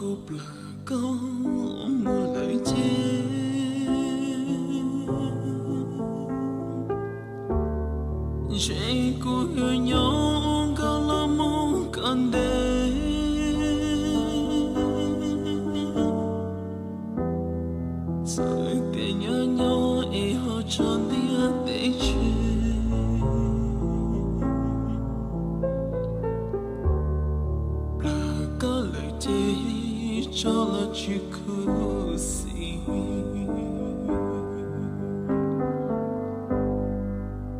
Kuv plawg koj mus lawm ces ntshe kuv yuav nyob nkauj los mus kom ntev. Txawm tias nyob nyob es ho tso ntiaj teb tseg, plawg koj lawm ces tso los tsis khuv xim.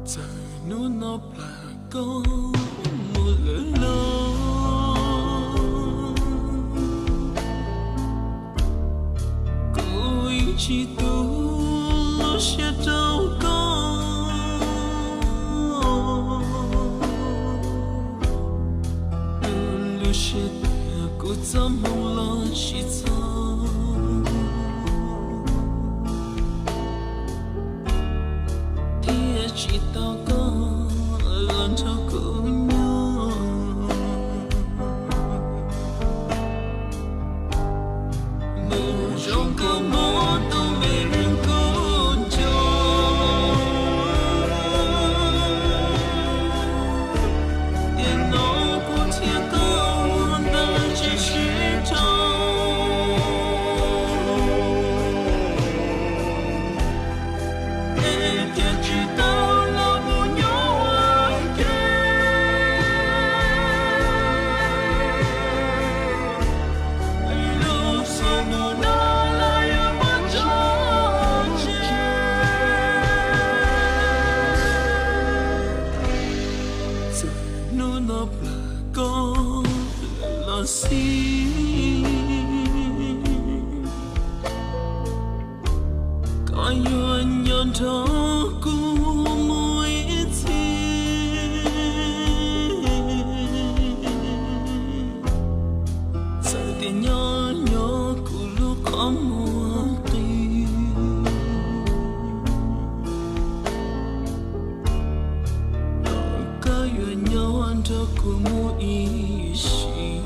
Txawm hnub no plawg koj mus lawm los kuv yeej tsis tu lub siab rau koj. Lub siab tias kuv txoj hmoo los tsis txog, thiaj tsis tau koj los nrog kuv nyob. Nws zoo kawg mob tus me neeg kuv nco. Tiam no kuv thiab koj ua ntej tsis sib tau, es thiaj tsis tau los mus nyob ua ke. Lub xyoo no los yuav muab tso tseg. Txawm hnub no plawg koj lawm los xij, koj yuav nyob nrog kuv mus ib txhis. Txawm tias nyob nyob kuv lub qhov muag qis, koj yuav nyob nrog kuv mus ib sim.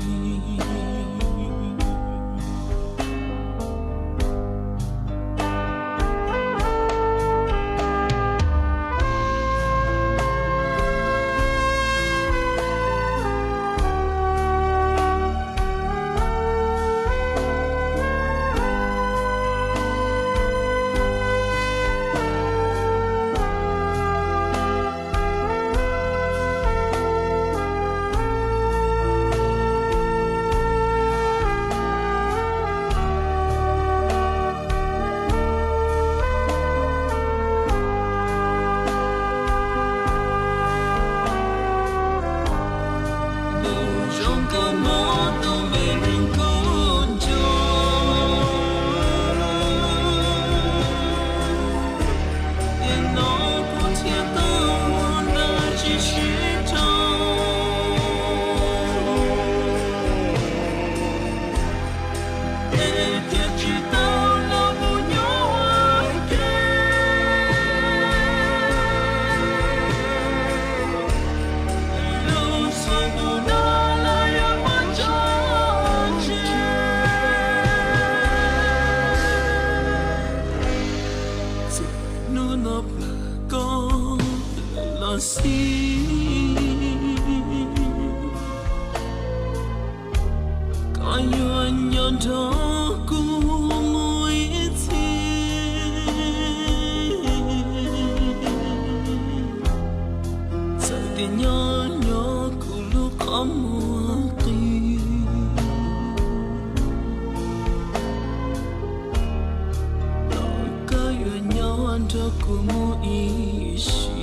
Nws zoo kawg mob tus me neeg kuv nco. Tiam no kuv thiab koj ua ntej tsis sib tau, es thiaj tsis tau los mus nyob ua ke. Lub xyoo no los yuav muab tso tseg. Txawm hnub no plawg koj lawm los xij, koj yuav nyob nrog kuv mus ib txhis. Txawm tias nyob nyob kuv lub qhov muag qis, los koj yuav nyob nrog kuv mus ib sim.